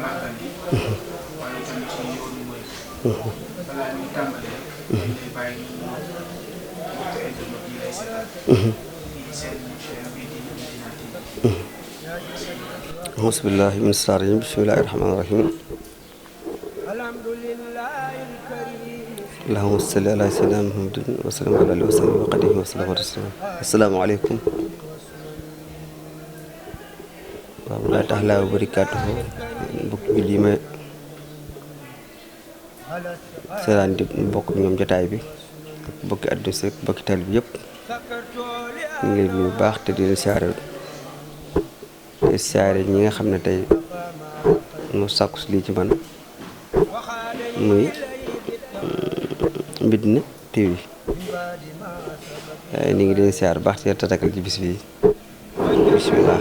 màggal gi waaye tamit ci yoonu mooy balaa ñuy tàmbali rek dañ lay bàyyi ñu mbokk internet yi lay seetaan di seen chaîne bi di Medina TV. auzu billaahi mina shaytaani rajiim bismillaahi rahmaani rahiim allahumma salli ala sayyidina muhammadin wa sallam ala alihi wa sahbihi wa qadimihi wa sallam assalaamu aleykum wa rahmatullaahi taala wa barakaatuhu mbokk bi lii ma seetaan di bokk ñoom jotaay bi bokki àdduna si bokki taal bi yëpp ñu ngi leen bu baax te di leen siyaare ñi nga xam ne tey mu sàkku si lii ci man muy Medina TV ñu ngi leen siyaare baax te tatakal ci bis bi bismillah.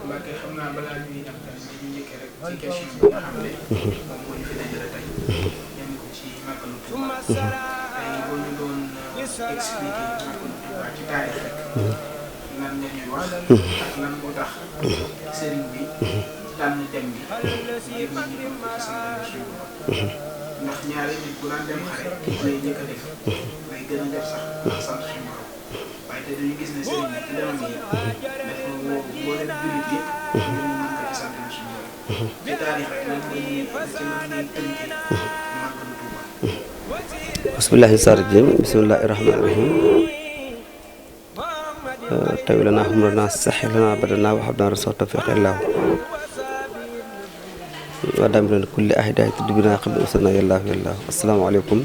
Mbacke xam naa balaa ñuy dem tamit ñu njëkkee rek ci question bi nga xam ne moom moo ñu fi dajale tey jëm ko ci màggalu Tuuba tey boo ñu doon expliquer màggalu Tuuba ci taarix rek lan nga ñuy wax ak lan moo tax sëriñ bi tànn dem bi ngir ñu ñëw ko ci sant suñu borom ndax ñaari nit bu daan dem xare lay njëkk a def lay gën a def sax sant suñu borom waaye te dañu gis ne sëriñ bi ci demam yi dafa woo mboolem jullit yëpp ñu mën ko ci sant suñu borom ci taarix rek lan mooy ci lan ngay tënkee màggalu Tuuba. bismillaahi rajiim bismillaahi rahmaani rahiim tawi lanaa umranaa sahhil lanaa badanaa wa hablanaa rushdan tawfiiq illaahu wa daamiran kulli ahdaay tudd binaa qabla usanaa yallaahu yallaahu assalaamu aleykum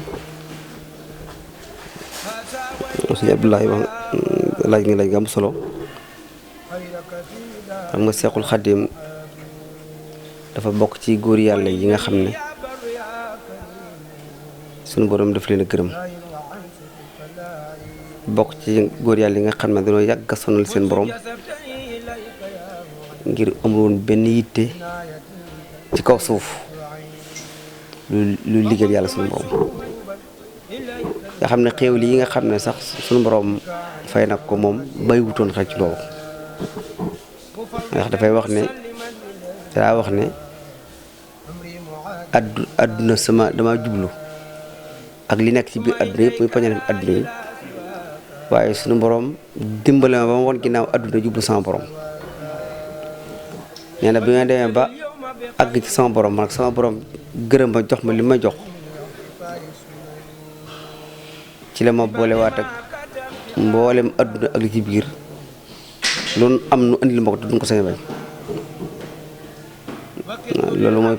sëñ Abdoulaye wax laaj nga laaj nga am solo xam nga Seexul Xadiim dafa bokk ci góor yàlla yi nga xam ne sunu borom daf leen a gërëm bokk ci góor yàlla yi nga xam ne dañoo yàgg a sonal seen borom ngir amul woon benn yitte ci kaw suuf lu liggéeyal yàlla sunu borom nga xam ne xéewal yi nga xam ne sax sunu borom fay nag ko moom bàyyiwutoon xel ci loolu ndax dafay wax ne daa wax ne àdduna sama dama jublu ak li nekk ci biir àdduna yëpp muy pañe àdduna yi waaye sunu borom dimbale ma ba ma won ginnaaw àdduna jublu sama borom nee na bi nga demee ba àgg ci sama borom man sama borom gërëm ma jox ma li ma jox ci la ma boolewaat ak mboolem àdduna ak li ci biir loolu am nu andil ma ko duñ ko sañ bañ loolu mooy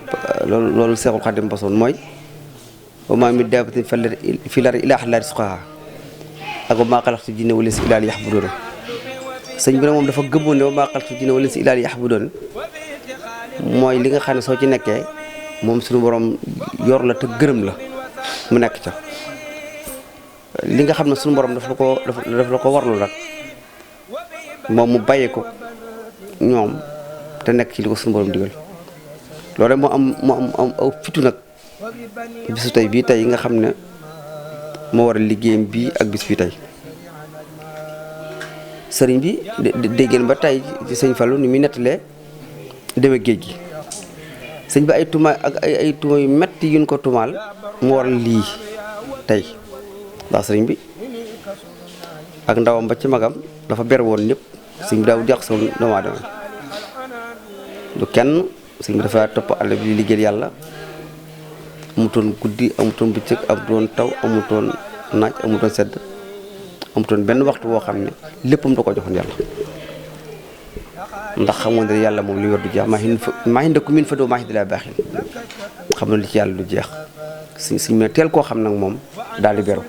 loolu Seexul Xadiim basoon mooy wa maa min daabbatin fil ardi illaa alaa llaahi rizquhaa ak wa maa xalaqtul jinna wal insa illaa liya'buduun sëñ bi nag moom dafa gëmoon ne wa maa xalaqtul jinna wal insa illaa liya'buduun mooy li nga xam ne soo ci nekkee moom suñu borom yor la te gërëm la mu nekk ca li nga xam ne suñu borom daf la ko warlu rek moom mu bàyyee ko ñoom te nekk ci li ko suñu borom digal loolu rek moo am aw fitu nag bisu tey bii tey nga xam ne moo war a liggéeyam bii ak bis bii tey sëriñ bi déggeen ba tey ci sëñ Fallou ni muy nettalee demee géej gi sëñ bi ay tuuma ak ay tuuma yu metti yuñ ko tuumaal mu waral lii tey ndax sëriñ bi ak ndawam ba ci magam dafa ber woon ñëpp sëñ bi daaw jax soon doomu aadama du kenn sëñ bi dafa topp àll bi liggéeyal yàlla amutoon guddi amutoon bëccëg amutoon taw amutoon naaj amutoon sedd amutoon benn waxtu woo xam ne léppam da ko joxoon yàlla ndax xamoon ne yàlla moom li yor du jeex maa indakum min fadoo maa inda Llaahi baaxin xam na li ci yàlla du jeex suñ me teel koo xam nag moom daal di beru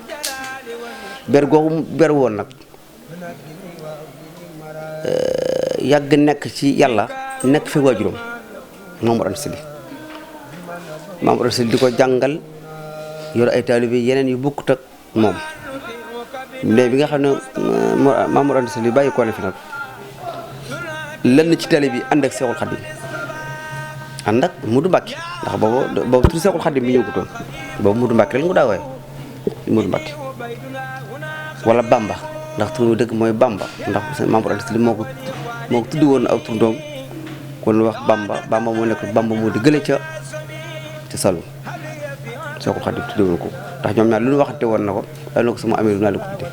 ber googu beru woon nag yàgg nekk ci yàlla nekk fi waajuram Maam Mor Anta Sali Maam Mor Anta Sali di ko jàngal yor ay taalibe yeneen yu bokkut ak moom mais bi nga xam ne Maam Mor Anta Sali bàyyi ko ne fi nag lenn ci taalibe bi ànd ak Seexul Xadiim ànd ak Mudu Mbàkke ndax boobu tur Seexul Xadiim bi ñëw ko toon boobu Mudu Mbàkke lañ ko daa wooye Mudu Mbàkke wala Bamba ndax tur dëgg mooy Bamba ndax Maam Mor Anta Sali moo ko tudd woon aw tur doom kon wax Bamba moo nekk Bamba moo di gële ca Saloum Seexul Xadiim tuddee ko ndax ñoom ñaar lu ñu waxante woon na ko daal na ko sama amee lu naa la ko tuddee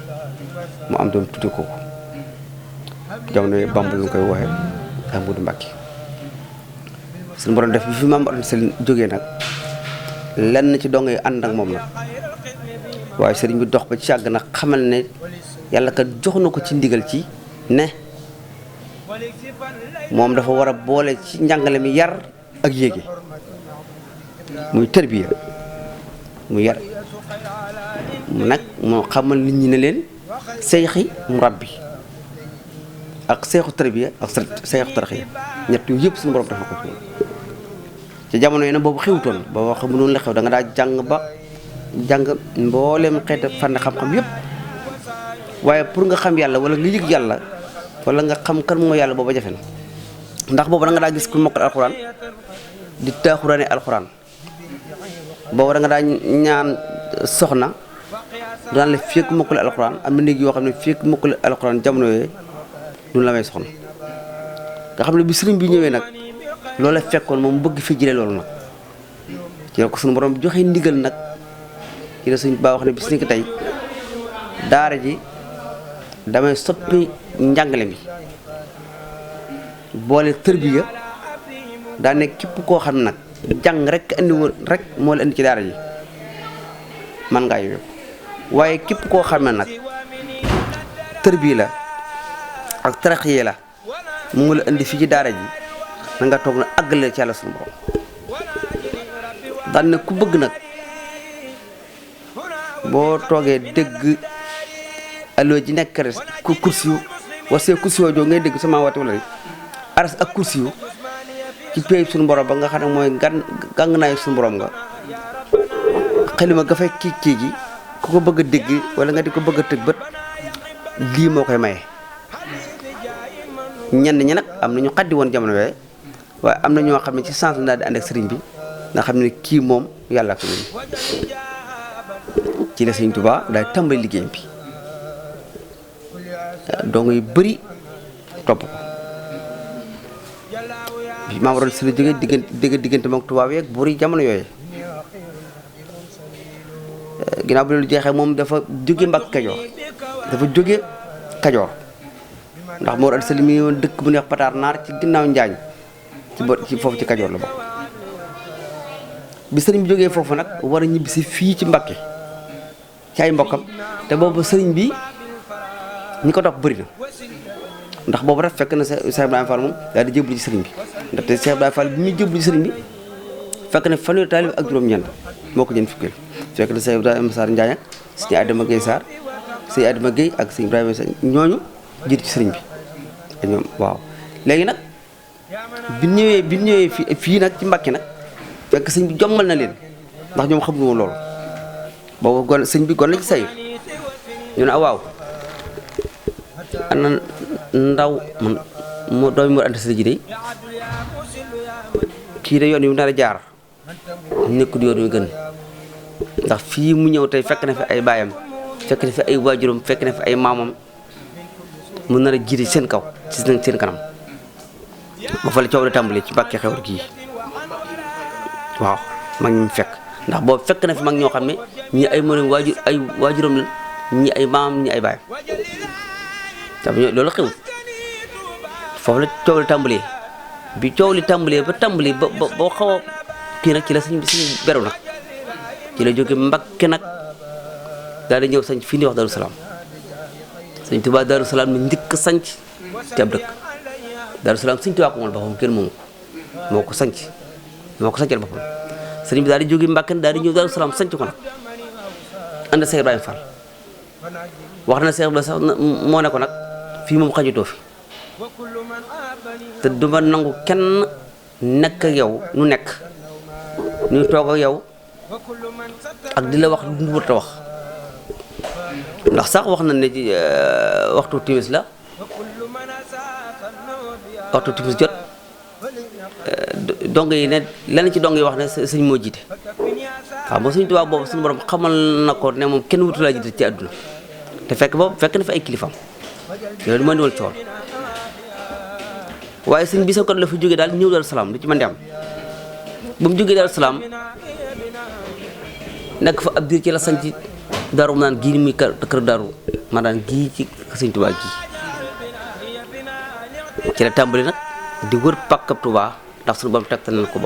mu am doom tuddee ko jamono yi Bamba ñu koy waxee Ahmadou Mbacké suñu borom def bi fi Maam Mor Anta Sali jógee nag lenn ci dong yi ànd ak moom nag waaye sëriñ bi dox ba ci àgg nag xamal ne yàlla kat jox na ko ci ndigal ci ne moom dafa war a boole ci njàngale mi yar ak yéege muy tërbiya mu yar nag moo xamal nit ñi ne leen seyxi murabbi ak seexu tërbiya ak seexu taraxiya ñett yooyu yëpp suñu borom def na ko ci jamono yi nag boobu xewutoon boobu xam noonu la xew da nga daa jàng ba jàng mboolem xeeti fànn xam-xam yëpp waaye pour nga xam yàlla wala nga yëg yàlla wala nga xam kan moo yàlla booba jafe na ndax boobu da nga daa gis ku mokkal alxuraan di taaxuraane alxuraan boobu da nga daa ñaan soxna daan la fekk mokkale alxuraan am na néeg yoo xam ne fekk mokkale alxuraan jamono yooyu duñu la may soxna nga xam ne bi sëriñ bi ñëwee nag loola fekkoon moom bëgg fi jëlee loolu nag ci la ko suñu borom joxe ndigal nag ci la suñ baa wax ne bis ni ki tey daara ji damay soppi njàngale mi boole tërbiya daa ne képp koo xam nag jàng rek andi woon rek moo la indi ci daara ji man ngaa yooyu waaye képp koo xam ne nag tërbiya la ak taraxiye la mu la indi fii ci daara ji na nga toog na àggale ci yàlla suñu borom daan ne ku bëgg nag boo toogee dégg allo ji nekk res ku kursi yu wasee kursi yoo joo ngay dégg sama wate wala aras ak kursi yu ci pay suñu borom ba nga xam ne mooy gàng naayu suñu borom nga xalima ga fay kii gi ku ko bëgg a dégg wala nga di ko bëgg a tëg bët lii moo koy maye ñenn ñi nag am na ñu xaddi woon jamono yooyu waaye am na ñoo xam ne ci sens daal di ànd ak sëriñ bi nga xam ne kii moom yàlla ko ñun ci la sëriñ Tuubaa daal tàmbali liggéeyam bi donc yu bëri topp ko bi Maam Mor Anta Sali jógee diggante moom tubaab yeeg buur yi jamono yooyu ginnaaw bi loolu jeexee moom dafa jóge Mbàkke Kajoor dafa jóge Kajoor ndax Maam Mor Anta Sali mi woon dëkk bu neex Pataar Naar ci ginnaaw Njaañ ci foofu ci Kajoor la bokk bi sëriñ bi jógee foofu nag war a ñibbisi fii ci Mbàkke ci ay mbokkam te boobu sëriñ bi ñi ko topp bëri na ndax boobu rek fekk na Cheikh Ibrahima Fall moom daal di jébbalu ci sëriñ bi ndaxte Cheikh Ibrahima Fall bi muy jébbalu ci sëriñ bi fekk na fanweeri taalib ak juróom-ñeent moo ko jën fukkeel fekk na Cheikh Ibrahima Sarr Njaañ ak sëñ Adama Gueye Sarr sëñ Adama Gueye ak sëñ Ibrahima Sarr ñooñu jiitu ci sëriñ bi ak ñoom waaw léegi nag bi ñëwee fii nag ci Mbàkke nag fekk sëñ bi jommal na leen ndax ñoom xamuñu woon loolu boobu gon sëñ bi gon la ci sayir ñu ne waaw ana ndaw man moo doomi Mor Anta Sali ji de kii de yoon yu nar a jaar nekkul yoon yu gën ndax fii mu ñëw tey fekk na fi ay baayam fekk na fi ay waajuram fekk na fi ay maamam mu nar a jiite seen kaw ci seen kanam ba fa la coow la tàmbalee ci Mbàkke Xewar gii waaw mag ñi fekk ndax boobu fekk na fi mag ñoo xam ne ñi ay moroom ay waajuram la ñi ay maamam ñi ay baayam te loolu xew foofu la coow li tàmbalee bi coow li tàmbalee ba boo xaw a kii nag ci la sëñ beru nag ci la jóge Mbàkke nag daal di ñëw sanc fii ni wax Daaru Salaam sëñ Tuubaa Daaru Salaam ni njëkk sanc ci ab dëkk Daaru Salaam sëñ Tuubaa ko moom boppam kenn moomu moo ko sancal boppam sëñ bi daal di jóge Mbàkke daal di ñëw Daaru Salaam sanc ko nag ànd Cheikh Ibrahima Fall wax na Cheikh Ibrahima sax moo ne ko nag fii moom xajutoo fi te duma nangu kenn nekk ak yow nu nekk ñuy toog ak yow ak di la wax lu mu war a wax ndax sax wax na ne ci waxtu timis la waxtu timis jot dong yi ne lenn ci dong yi wax ne sëñ moo jiite waaw ba suñu tubaab boobu suñu borom xamal na ko ne moom kenn wutu laa jiite ci àdduna te fekk boobu fekk na fi ay kilifam loolu moo ndiwal cool waaye sëñ bi sa kon la fi jógee daal ñëw Daaru Salaam lu ci mën di am ba mu jógee Daaru Salaam nekk fa ab diir ci la sañ ci daaru mu naan gii muy kër daaru ma daan gii ci sëñ Tuubaa gii ci la tàmbali nag di wër pàkkab Tuubaa ndax suñu borom tegtal na ko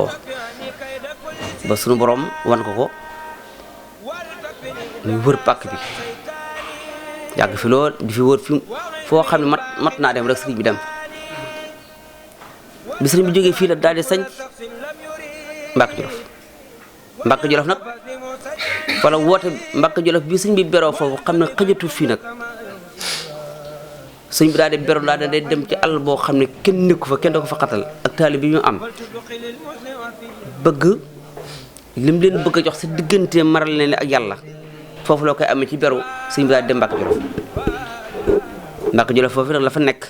ba suñu borom wan ko muy wër pàkk bi yàgg fi lool di fi wër fi foo xam ne mat naa dem rek sëriñ bi dem bi sëriñ bi jógee fii la daal di sañ Mbàkke Jolof nag wala woote Mbàkke Jolof bi sëñ bi beroo foofu xam ne xëjatul fii nag sëñ bi daal di beroo daal di dem ci àll boo xam ne kenn nekku fa kenn da ko fa xatal ak taalibe bi ñu am bëgg lim leen bëgg a jox sa diggante maral leen ak yàlla foofu loo koy amee ci beru sëñ bi daal di dem Mbàkke Jolof foofu nag la fa nekk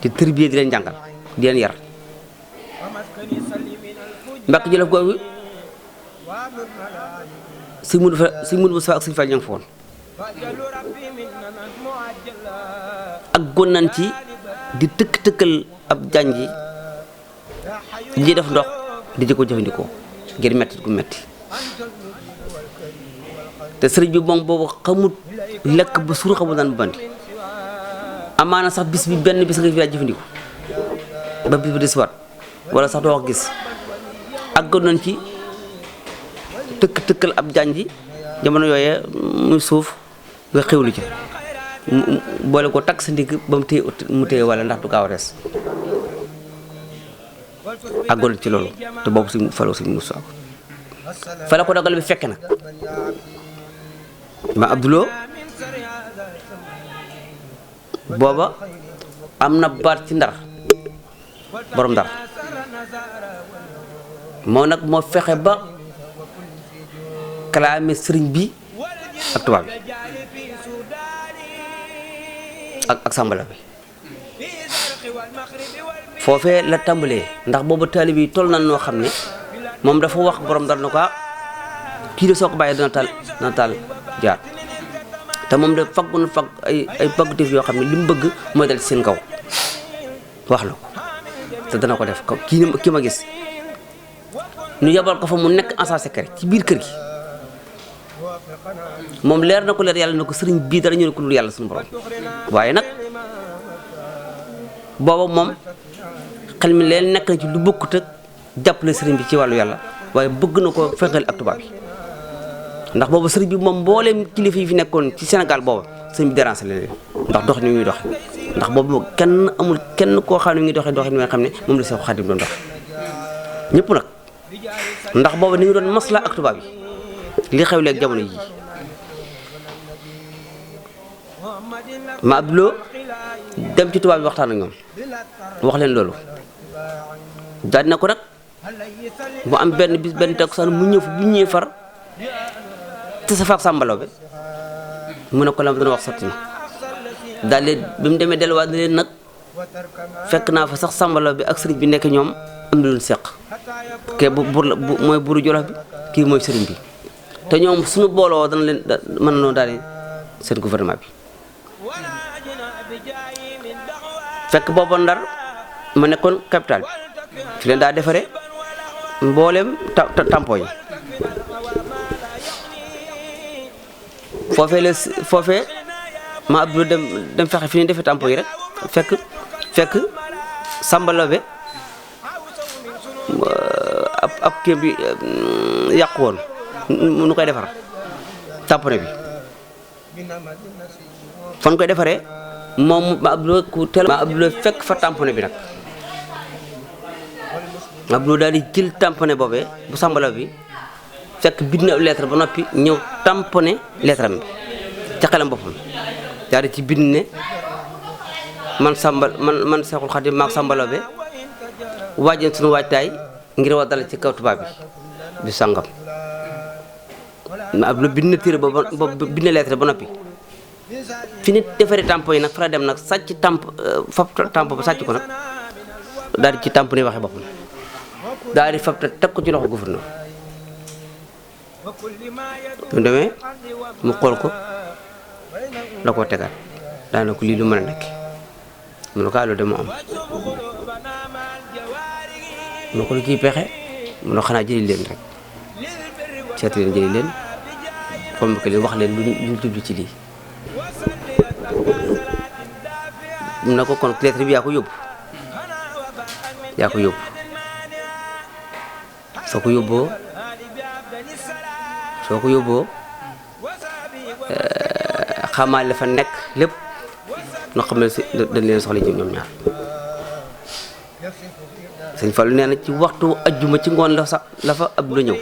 di tërbiye di leen jàngal di leen yar Mbàkke Jolof googu sëñ Mudu Musaa ak sëñ Fall ña nga fa woon ak gonnan ci di tëkkal ab janji li def ndox di ko jëfandikoo ngir metti gu metti te sëriñ bi moom boobu xamut lekk ba suur xamut naan bu bandi amaana sax bis bi benn bis nga fi daa jëfandikoo ba bis bi desiwaat wala sax doo wax gis ak gonnan ci tëkkal ab janji jamono yooye muy suuf nga xewlu ci boole ko takk sa ndigg ba mu téye wala ndax du gaaw a des àggoon ci loolu te boobu si faloo si Musaa fa la ko dogal bi fekke nag ma Abdoulo booba am na baat ci Ndar borom Ndar moo nag moo fexe ba kalaame sëriñ bi ak tubaab bi ak sàmbala bi foofee la tàmbalee ndax boobu taalib yi toll na noo xam ne moom dafa wax borom Ndar na ko kii de soo ko bàyyee dina taal jaar te moom de faggu na fag ay paggatif yoo xam ne li mu bëgg mooy dal ci seen kaw wax la ko te dana ko def kii ma gis ñu yabal ko fa mu nekk en secret ci biir kër gi moom leer na ko leer yàlla na ko sëriñ bii dara ñu ne ko dul yàlla suñu borom waaye nag booba moom xel mi leen nekk na ci lu bokkut ak jàppale sëriñ bi ci wàllu yàlla waaye bëgg na ko fexeel ak tubaab bi ndax booba sëriñ bi moom mbooleem kilifa yi fi nekkoon ci Sénégal booba sëriñ bi déranger leen ndax dox ni muy dox ndax boobu kenn amul kenn koo xam ne ngi doxee doxin nga xam ne moom la Seex Xaadim doon dox ñëpp nag ndax booba ni ñu doon masla ak tubaab yi li xew léegi jamono yii ma Abdoulo dem ci tubaab bi waxtaan ak ñoom wax leen loolu daal dina ko nag mu am benn takkusaan mu ñëw fi bu ñëwee far te sa faak sàmbalaw bi mu ne ko la ma doon wax sotti na daal leen bi mu demee delluwaat na leen nag fekk naa fa sax sàmbalaw bi ak sëriñ bi nekk ñoom am na lu seq kee buur la mooy buuru Jolof bi kii mooy sëriñ bi te ñoom suñu booloo dana leen mën na noo daal seen gouvernement bi fekk booba Ndar ma nekkoon capital bi fi leen daa defaree mboolem tampon yi foofee ma Abdou dem fexe fi ñu defee tampon yi rek fekk sambalobe ab kii bi yàqu woon nu koy defar tampone bi fan koy defaree moom ma Abdou ku teel ma Abdou fekk fa tampone bi nag ma Abdou daal di jël tampone boobee bu sambalaw bi fekk bind na lettre ba noppi ñëw tampone lettre am bi ca xelam boppam daal di ci bind ne man Seexul Xaadim maak sambalaw be waajal suñu waajtaay ngir wa dal ci kaw tubaab bi sàngam ma Abdou bind na téere ba bind na lettre ba noppi fi nit defaree tampon yi nag fa la dem nag sàcc fab tampon ba sàcc ko nag daal di ci tampon yi waxee boppam daal di fab teg ko ci loxo gouverneur mu demee mu xool ko da koo tegaat daana ko lii lu mën a nekk mu ne ko loolu de mu am mu ne ko lu ciy pexe mu ne xanaa jëli leen rek seeti leen jëli leen convoqué leen wax leen lu ñu jublu ci lii mu ne ko kon lettre bi yaa ko yóbbu soo ko yóbboo xamal la fa nekk lépp noo xam ne dañ leen soxla ci ñoom ñaar sëñ Fallu nee na ci waxtu ajjuma ci ngoon la fa Abdou ñëw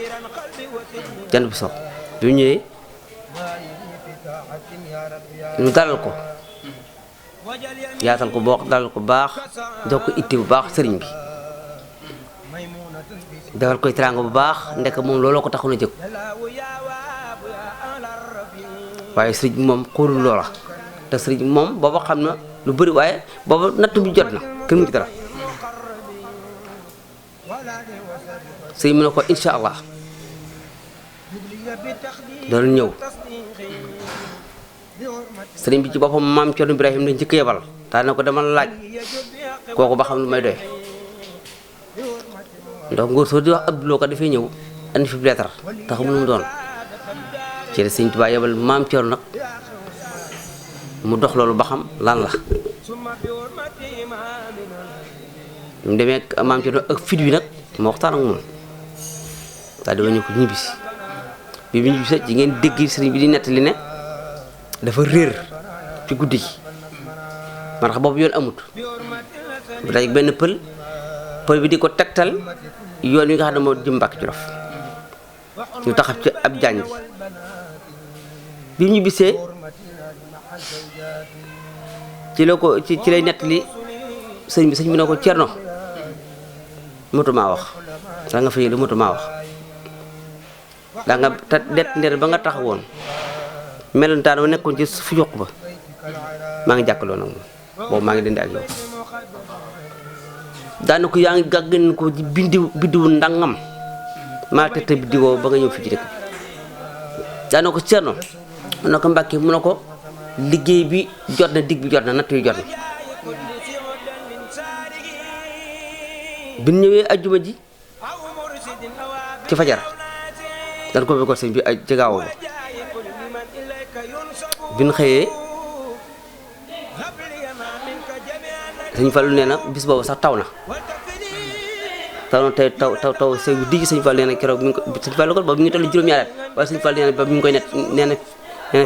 jant bi so bi mu ñëwee ñu dalal ko yaatal ko dalal ko baax jox ko itti bu baax sëriñ bi defal koy teraanga bu baax ndek moom looloo ko taxoon a jóg waaye sëriñ bi moom xoolul loola te sëriñ bi moom booba xam na lu bëri waaye booba natt bi jot na kenn mu ci dara sëriñ mu ne ko incha allah doon ñëw sëriñ bi ci boppam maam Cerno Ibrahim la njëkk yebal daa na ko dama laaj kooku ba xam lu may doy ndax ngóor soo di wax Abdou ko dafay ñëw andi fi lettre te xamul lu mu doon ci la sëriñ Tuubaa yebal maam Cerno nag mu dox loolu ba xam lan la mu demee maam Cerno ak fit wi nag ma waxtaan ak moom daal di wañu ko ñibbisi bi mu ñibbisi ci ngeen dégg sëriñ bi di nettali ne dafa réer ci guddi gi man xam boobu yoon amut bu dajeeg benn pël bi di ko tegtal yoon wi nga xam ne moo jëm Mbàkke Jolof ñu taxaw ci ab jaañ bi mu ñibbisee ci lay nettali sëñ bi ne ko Cerno motu maa wax da nga fa yële motu maa wax da nga te det ndeer ba nga taxawoon melentaan ba nekkoon ci fu yokk ba maa ngi jàkkaloo nag moom boobu maa ngi dende ak yow daana ko yaa ngi gàggan ko ci biddiwu ndangam maa teg te biddiwoo ba nga ñëw fii ci dëkk bi daana ko Cerno mu ne ko Mbàkke mu ne ko liggéey bi jot na digg bi jot na natt yi jot na bi ñu ñëwee ajjuma ji ci fajar dañ ko fekkoon sëñ bi ay ci gaaw ba bi ñu xëyee sëñ Fallu nee na bis boobu sax taw na tey taw sëñ bi digg sëñ Fallu nee na keroog sëñ Fallu ko boobu mi ngi toll juróom-ñaari at waaye sëñ Fallu nee na ba mi ngi koy nee na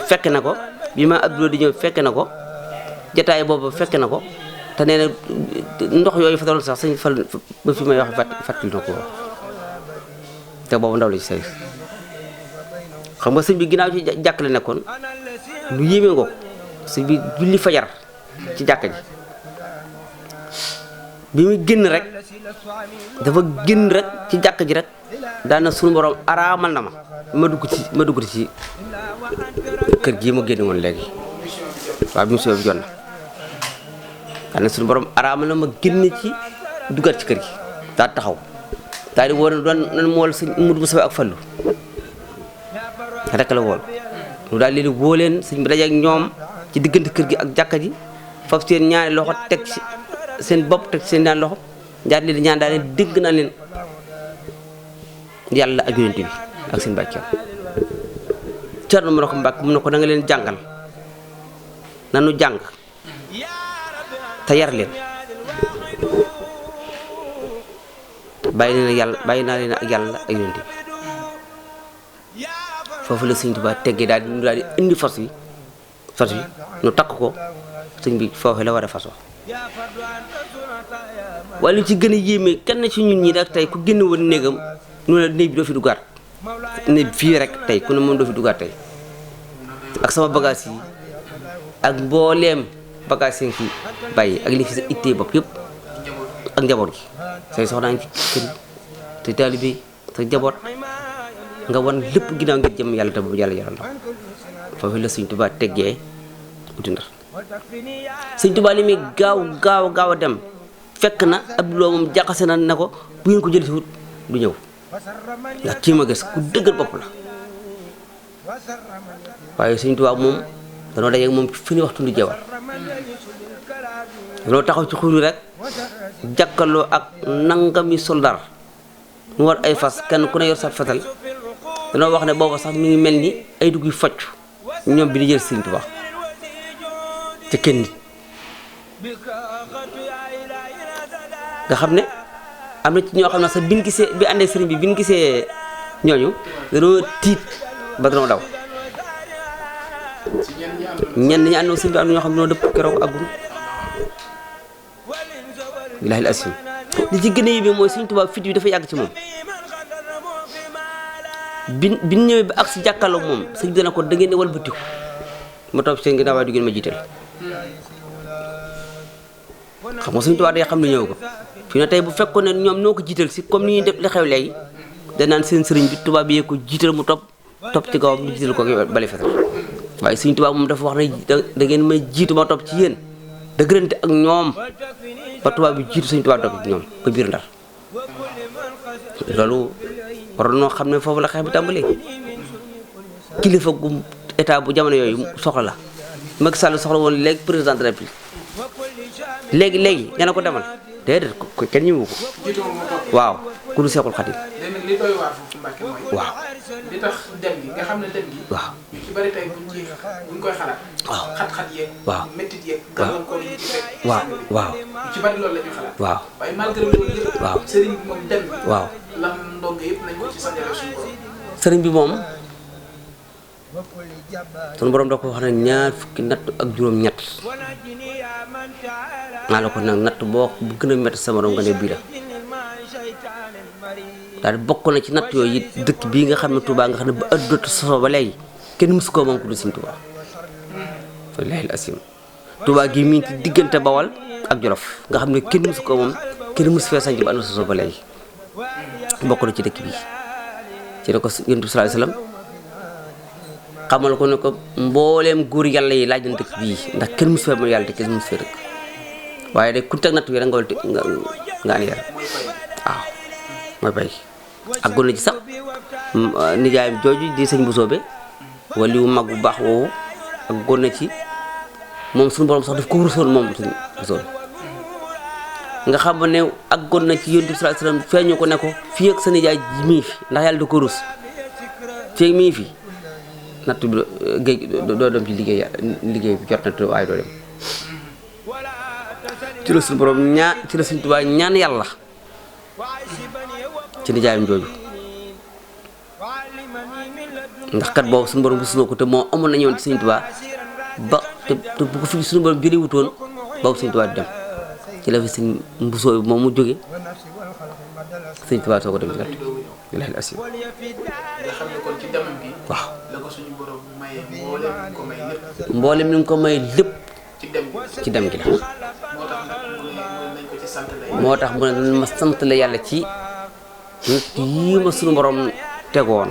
fekk na ko bi ma Abdou di ñëw fekk na ko jataay boobu fekk na ko te nee na ndox yooyu fa doon sax sëñ Fallu ba fi may wax fàttali na ko te boobu ndaw la ci sëy xam nga sëñ bi ginnaaw ci jàkk la nekkoon lu yéeme nga ko sëñ bi julli fajar ci jàkka ji bi muy génn rek dafa génn rek ci jàkka ji rek daana suñu borom araamal na ma dugg ci kër gii ma génn woon léegi waaw bi mu soo jot na daana suñu borom araamal na ma génn ci duggaat ci kër gi daa taxaw daal di woon doon nan mu wol sëñ Mudu Musaa ak Fallu rek la wool lu daal leen woo leen sëñ bi daje ak ñoom ci diggante kër gi ak jàkka ji foofu seen ñaari loxo teg ci seen bopp teg ci seen ñaari loxo jaar leen ñaan daal leen dégg naa leen yàlla ak yonent bi ak seen bàcceem Cerno mu ne ko Mbàkke mu ne ko da nga leen jàngal nanu jàng te yar leen bàyyi naa leen ak yàlla ak yonent bi foofu la sëñ Tuubaa teggee daal di indi fas yi nu takk ko sëñ bi foofu la war a fasoo waaye lu ci gën a yéeme kenn ci ñun ñi nag tey ku génn woon néegam nu ne néeg bi doo fi duggaat néeg fii rek tey ku ne moom doo fi duggaat tey ak sama bagage yi ak mbooleem bagage yi fi bàyyi ak li fi sa ittee bopp yëpp ak njaboot gi say soxnaa ngi ci kër te taalibe sa njaboot nga wan lépp ginnaaw ngir jëm yàlla te boobu yàlla yaral la foofu la sëñ Tuubaa teggee uti Ndar sëñ Tuubaa li muy gaaw a dem fekk na Abdou moom jaxase na ne ko bu ngeen ko jël si wut du ñëw ndax kii ma gis ku dëgër bopp la waaye sëñ Tuubaa moom danoo dajeeg moom fi ni waxtu lu jewal loolu taxaw ci xuru rek jàkkaloo ak nangami soldar mu war ay fas kenn ku ne yor sa fetal danoo wax ne booba sax mi ngi mel ni ay dugg yu focc ñoom bi di jël Sëriñ Tuubaa te kenn nit nga xam ne am na ci ñoo xam ne sax biñ gisee bi àndee sëriñ bi biñ gisee ñooñu danoo tiit ba danoo daw ñenn ñi àndoon sëriñ bi am na ñoo xam ne ñoo dëpp keroog agul billaahi al-asiim li ci gën a yéeme mooy Sëriñ Tuubaa fit bi dafa yàgg ci moom bi ñëwee ba ak si jàkkaarloo moom sëñ bi dana ko da ngeen di walbatiku ma toog seen ginnaaw waaye du ngeen ma jiital xam nga Sëriñ Tuubaa day xam ne ñëw ko fi ne tey bu fekkoon ne ñoom noo ko jiital si comme ni ñuy def li xew léegi danaan seen sëriñ bi tubaab bi yee ko jiital mu topp ci kawam ñu jiital ko bali fetal waaye Sëriñ Tuubaa moom dafa wax ne da ngeen may jiitu ma topp ci yéen dëgërante ak ñoom ba tubaab bi jiitu Sëriñ Tuubaa topp ci ñoom ba biir Ndar loolu waroon noo xam ne foofu la xeex bi tàmbalee kilifa gu état bu jamono yooyu soxla la Macky Sall soxla woon léegi président de la République léegi nga ne ko demal déedéet ko kenn ñëwu ko waaw ku du Seexul Xadiim li doy waar foofu Mbàkke mooy waaw li tax dem gi nga xam ne dem gi waaw ñu ci bari tey buñ koy xalaat waaw xat-xat yeeg waaw méttit yeeg gàllankoor yi ci fekk waaw ñu ci bari loolu la ñuy xalaat waaw waaye malgré loolu yëpp waaw sëriñ bi moom dem bi waaw lam ndongo yëpp nañ ko ci santale suñu borom sëriñ bi moom sunu borom da ko wax ne 20 natt ak juróom-ñett naa la ko nag natt boo bu gën a métti sa morom nga ne bii la daal di bokk na ci natt yooyu it dëkk bii nga xam ne Touba nga xam ne ba adduna sosoo ba léegi kenn mësu koo moom ku dul Sëriñ Touba wallaahi al-asiim Touba gi mi ngi ci diggante Bawal ak Jolof nga xam ne kenn mësu koo moom kenn mësu fee sanc ba adduna sosoo ba léegi bokk na ci dëkk bi ci la ko Yonent bi sallallaahu alayhi wa sallam xamal ko ne ko mbooleem góor yàlla yi laaj na dëkk bii ndax kenn mësu fee moom yàlla te kenn mësu fee dëkk waaye de ku teg natt wi rek nga an yar waaw mooy bay àggoon na ci sax nijaayam jooju di sëñ Bousso be wala wu mag bu baax woowu àggoon na ci moom suñu borom sax daf ko rusoon moom sëñ Bousso nga xam ne àggoon na ci Yonent bi sallallahu alayhi wasallam feeñu ko ne ko fii ak sa nijaay mii fi ndax yàlla da ko rus fii ak mii fi natt bi géej doo dem ci liggéey bi jot na te waaye doo dem ci la suñu borom ci la Sëriñ Tuubaa ñaan yàlla ci nijaayam jooju ndax kat boobu suñu borom gis na ko te moo amoon na ñëwoon ci Sëriñ Tuubaa ba te bu ko fi suñu borom jëlee wutoon boobu Sëriñ Tuubaa di dem ci la fi sëñ Mbusoo bi moom mu jóge Sëriñ Tuubaa soo ko dem ci kat wallaahi al-asiim nga xam ne kon ci demam bi waaw la ko suñu borom maye mboolem ko may lépp mboolem ni nga ko may lépp ci dem gi la moo tax nag nañ ko ci sant lay moo tax mu ne dañ ma sant la yàlla ci nit yii ma suñu borom tegoon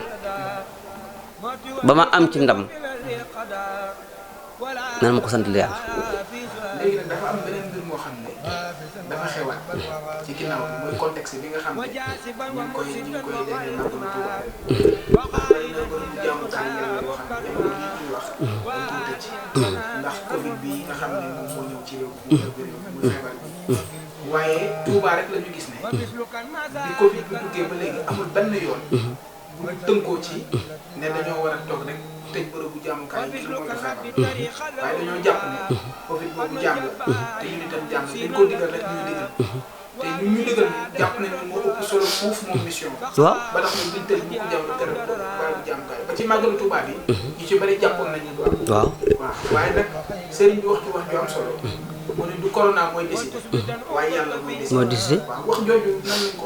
ba ma am ci ndam nan ma ko sant la yàlla léegi nag dafa am beneen mbir moo xam ne dafa xewaat ci ginnaaw bi mooy contexte bi nga xam ne ñu ngi koy déggee Màggalu Tuuba bari na bërëbu jaamukaay yàlla yoo xam ne jamono yi ñuy wax dañ koy tëj ndax Covid bi nga xam ne moom moo ñëw ci réew mi muy feebar bi waaye Tuuba rek la ñu gis ne bi Covid bi duggee ba léegi amul benn yoon bu ñu tënkoo ci ne dañoo war a toog rek tëj bërëbu jaamukaay yi ngir mooy feebar waaye dañoo jàpp ne Covid boobu jàmm la te ñu itam jàmm dañ koo digal rek ñuy digal te ñun ñu digal jàpp nañu moo ëpp solo foofu moom mission waaw ba tax na duñ tëj bu ko jàmm tere bërëbu jaamukaay ba ci Màggalu Tuuba bi ñu ci bëri jàppoon nañu waaw waaye nag sëriñ bi wax ci wax ju am solo mu ne du corona mooy décidé waaye yàlla mooy décidé moo décidé waaw wax jooju nan lañ ko